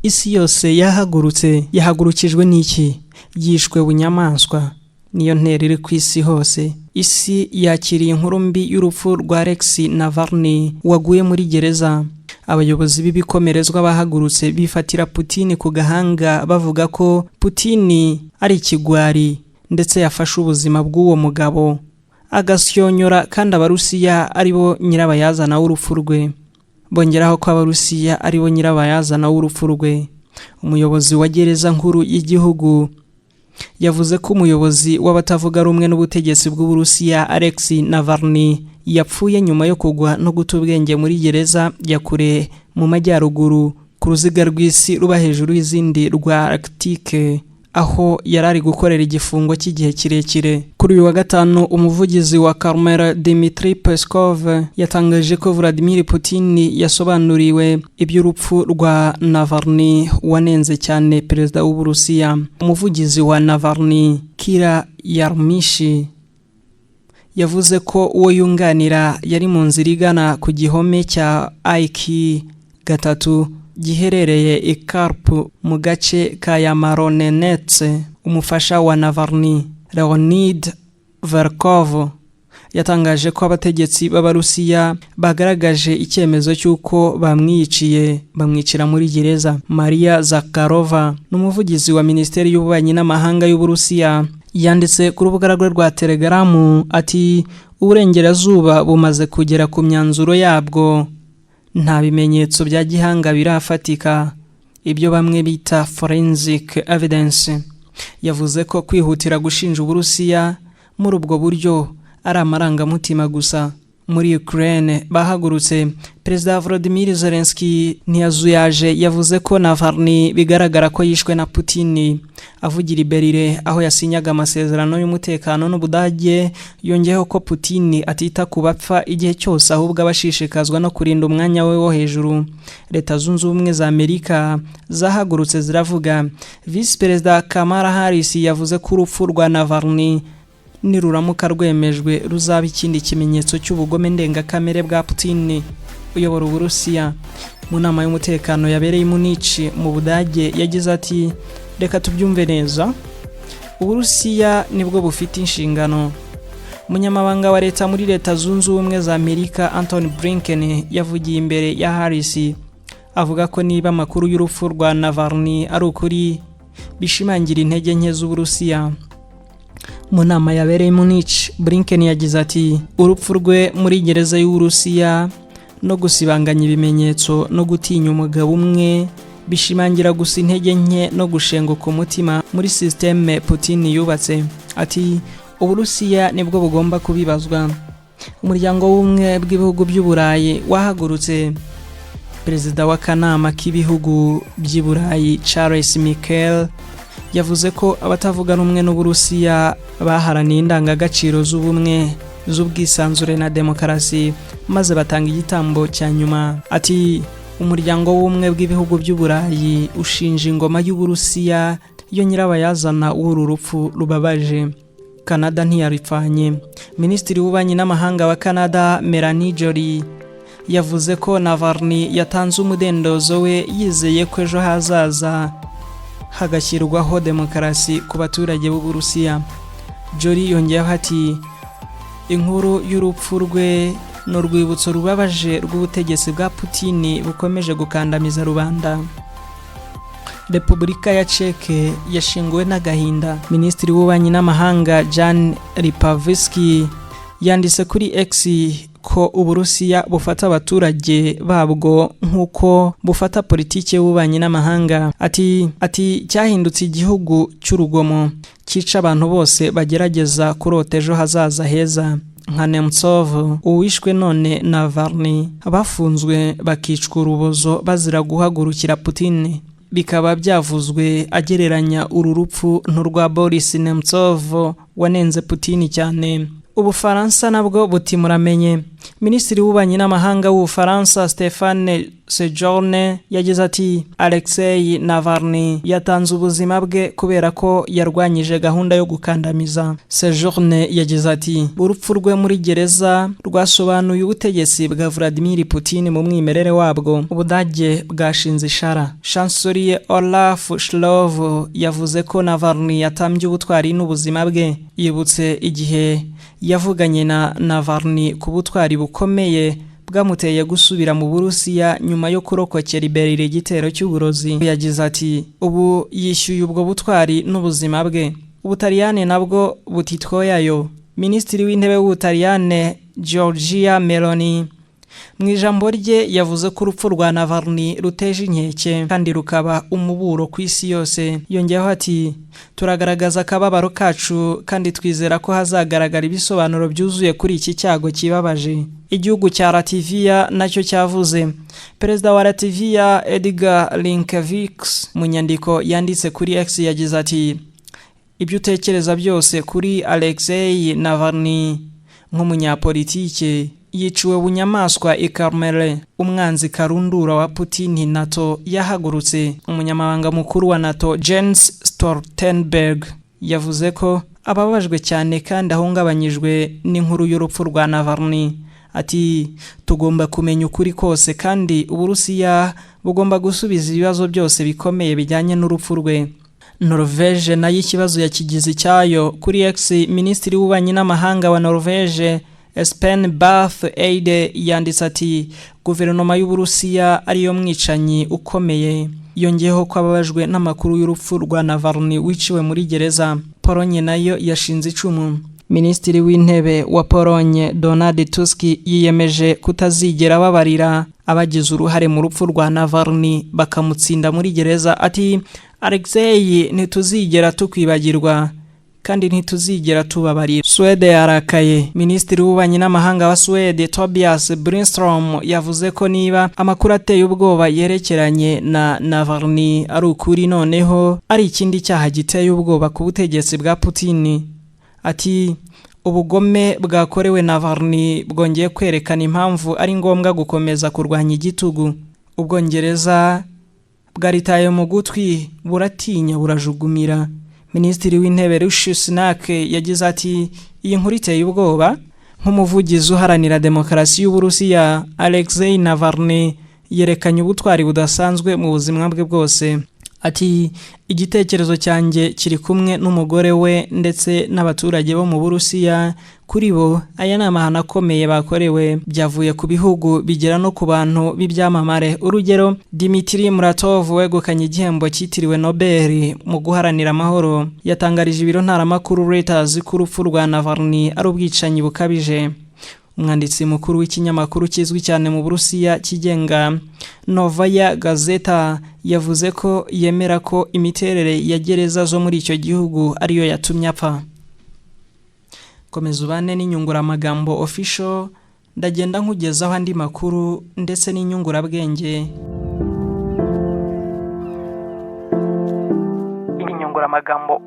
Isi yose yahagurutse. Yahagurukijwe n'iki? Yishwe bunyamaswa, niyo ntero iri ku isi hose. Isi yakiriye inkuru mbi y'urupfu rwa Alexei Navalny waguye muri gereza. Abayobozi b'ibikomerezwa bahagurutse bifatira Putin ku gahanga, bavuga ko Putin ari ikigwari, ndetse yafashe ubuzima bw'uwo mugabo agasyonyora, kandi Abarusiya ari bo nyirabayazana w'urupfu rwe. Bongeraho ko Abarusiya ari bo nyirabayazana w'urupfu rwe. Umuyobozi wa gereza nkuru y'igihugu yavuze ko umuyobozi w'abatavuga rumwe n'ubutegetsi bw'Uburusiya, Alexei Navalny, yapfuye nyuma yo kugwa no guta ubwenge muri gereza ya kure mu majyaruguru ku ruziga rw'isi ruba hejuru y'izindi rwa Arctique, aho yari ari gukorera igifungo cy'igihe kirekire. Kuri uyu wa gatanu, umuvugizi wa Kremlin, Dmitry Peskov, yatangaje ko Vladimir Putin yasobanuriwe iby'urupfu rwa Navalny wanenze cyane perezida w'Uburusiya. Umuvugizi wa Navalny, Kira Yarmish, yavuze ko uwo yunganira yari mu nzira igana ku gihome cya Aiki 3 giherereye i Kharp mu gace ka Yamalo-Nenets. Umufasha wa Navalny, Leonid Volkov, yatangaje ko abategetsi b'Abarusiya bagaragaje icyemezo cy'uko bamwiciye, bamwicira muri gereza. Maria Zakharova, n'umuvugizi wa Minisiteri y'Ububanyi n'Amahanga y'Uburusiya, yanditse ku rubuga rwe rwa Telegaramu ati: "Uburengerazuba bumaze kugera ku myanzuro yabwo. Nta bimenyetso bya gihanga birafatika, ibyo bamwe bita forensic evidence." Yavuze ko kwihutira gushinja Uburusiya muri ubwo buryo ari amarangamutima gusa. Muri Ukraine bahagurutse. Perezida Volodymyr Zelensky ntiyazuyaje, yavuze ko Navalny bigaragara ko yishwe na Putin. Avugira i Berlin aho yasinyaga amasezerano y'umutekano n'Ubudage, yongeyeho ko Putin atita ku bapfa igihe cyose, ahubwo aba ashishikazwa no kurinda umwanya we wo hejuru. Leta Zunze Ubumwe za Amerika zahagurutse ziravuga. Visi Perezida Kamala Harris yavuze ko urupfu rwa Navalny niruramuka rwemejwe ruzaba ikindi kimenyetso cy'ubugome ndengakamere bwa Putin uyobora Uburusiya. Mu nama y'umutekano yabereye i Munich mu Budage, yagize ati: "Reka tubyumve neza, Uburusiya nibwo bufite inshingano." Umunyamabanga wa leta muri Leta Zunze Ubumwe za Amerika, Antony Blinken, yavugiye imbere ya Harris, avuga ko niba amakuru y'urupfu rwa Navalny ari ukuri, bishimangira intege nke z'Uburusiya. Mu nama yabereye Munich, Blinken yagize ati: "Urupfu rwe muri gereza y'Uburusiya no gusibanganya ibimenyetso no gutinya umugabo umwe bishimangira gusa intege nke no gushenguka umutima muri sisiteme Putin yubatse." Ati: "Uburusiya nibwo bugomba kubibazwa." Umuryango w'Ubumwe bw'Ibihugu by'Uburayi wahagurutse. Perezida w'akanama k'ibihugu by'i Burayi, Charles Michel, yavuze ko abatavuga rumwe n'Uburusiya baharaniye indangagaciro z'ubumwe, z'ubwisanzure na demokarasi, maze batanga igitambo cya nyuma. Ati: "Umuryango w'Ubumwe bw'Ibihugu by'Uburayi ushinja ingoma y'Uburusiya, yo nyirabayazana w'uru rupfu rubabaje." Canada ntiyaripfanye. Minisitiri w'Ububanyi n'Amahanga wa Canada, Melanie Joly, yavuze ko Navalny yatanze umudendezo we yizeye ko ejo hazaza hagashyirwaho demokarasi ku baturage b'Uburusiya. Joly yongeyeho ati: "Inkuru y'urupfu rwe ni urwibutso rubabaje rw'ubutegetsi bwa Putin bukomeje gukandamiza rubanda." Repubulika ya Ceke yashinguwe n'agahinda. Minisitiri w'Ububanyi n'Amahanga, Jan Lipavsky, yanditse kuri X ko Uburusiya bufata abaturage babwo nk'uko bufata politiki y'ububanyi n'amahanga. Ati: "Cyahindutse igihugu cy'urugomo cyica abantu bose bagerageza kurota ejo hazaza heza, nka Nemtsov uwishwe none, Navalny bafunzwe bakicwa urubozo bazira guhagurukira Putin." Bikaba byavuzwe agereranya uru rupfu n'urwa Boris Nemtsov wanenze Putin cyane. Ubufaransa nabwo buti muramenye. Minisitiri w'Ububanyi n'Amahanga w'Ubufaransa, Stephane Sejourne yagize ati Alexei Navalny yatanze ubuzima bwe kubera ko yarwanyije gahunda yo gukandamiza. Sejourne yagize ati urupfu rwe muri gereza rwasobanuye ubutegetsi bwa Vladimir Putin mu mwimerere wabwo. Ubudage bwashinze ishara. Chancelier Olaf Scholz yavuze ko Navalny yatambye ubutwari n'ubuzima bwe. Yibutse igihe yavuganye na Navalny ku butwari bukomeye bwamuteye gusubira mu Burusiya nyuma yo kurokokera Berlin igitero cy'uburozi. Yagize ati ubu yishyuye ubwo butwari n'ubuzima bwe. Ubutaliyane nabwo butitwoyayo. Minisitiri w'intebe w'Ubutaliyane Giorgia Meloni mu ijambo rye yavuze ko urupfu rwa Navalny ruteje inkeke kandi rukaba umuburo ku isi yose. Yongeyeho ati turagaragaza akababaro kacu kandi twizera ko hazagaragara ibisobanuro byuzuye kuri iki cyago kibabaje. Igihugu cya Latvia nacyo cyavuze. Perezida wa Latvia Edgar Rinkevics mu nyandiko yanditse kuri X yagize ati ibyo utekereza byose kuri Alexei Navalny nk'umunyapolitike yiciwe bunyamaswa i Karmele, umwanzi karundura wa Putin. NATO yahagurutse. Umunyamabanga mukuru wa NATO Jens Stoltenberg yavuze ko ababajwe cyane kandi ahungabanyijwe n'inkuru y'urupfu rwa Navalny. Ati tugomba kumenya ukuri kose kandi Uburusiya bugomba gusubiza ibibazo byose bikomeye bijyanye n'urupfu rwe. Norvège nayo ikibazo yakigize icyayo. Kuri X, Minisitiri w'Ububanyi n'Amahanga wa Norvège Espen Barth Eide yanditse ati guverinoma y'Uburusiya ariyo mwicanyi ukomeye. Yongeyeho ko ababajwe n'amakuru y'urupfu rwa Navalny wiciwe muri gereza. Polonye nayo yashinze icumu. Minisitiri w'Intebe wa Polonye Donald Tusk yiyemeje kutazigera babarira abagize uruhare mu rupfu rwa Navalny bakamutsinda muri gereza. Ati Alexei, ntituzigera tukwibagirwa kandi ntituzigera tubabarira. Suwede yarakaye. Minisitiri w'Ububanyi n'Amahanga wa Suwede Tobias Billström yavuze ko niba amakuru ateye ubwoba yerekeranye na Navalny ari ukuri, noneho ari ikindi cyaha giteye ubwoba ku butegetsi bwa Putin. Ati ubugome bwakorewe Navalny bwongeye kwerekana impamvu ari ngombwa gukomeza kurwanya igitugu. Ubwongereza bwaritaye mu gutwi, buratinya, burajugumira. Minisitiri w'Intebe Rishi Sunak yagize ati iyi nkuru iteye ubwoba. Nk'umuvugizi uharanira demokarasi y'Uburusiya, Alexei Navalny yerekanye ubutwari budasanzwe mu buzima bwe bwose. Ati igitekerezo cyanjye kiri kumwe n'umugore we ndetse n'abaturage bo mu Burusiya. Kuri bo aya ni amahano akomeye bakorewe. Byavuye ku bihugu bigera no ku bantu b'ibyamamare. Urugero, Dimitri Muratov wegukanye igihembo cyitiriwe Nobel mu guharanira amahoro yatangarije ibiro ntaramakuru Reuters ko urupfu rwa Navalny ari ubwicanyi bukabije. Umwanditsi mukuru w'ikinyamakuru kizwi cyane mu Burusiya kigenga Novaya Gazeta yavuze ko yemera ko imiterere ya gereza zo muri icyo gihugu ariyo yatumye apfa. Komeza ubane n'inyunguramagambo official, ndagenda nkugezaho andi makuru ndetse n'inyungurabwenge. Inyunguramagambo.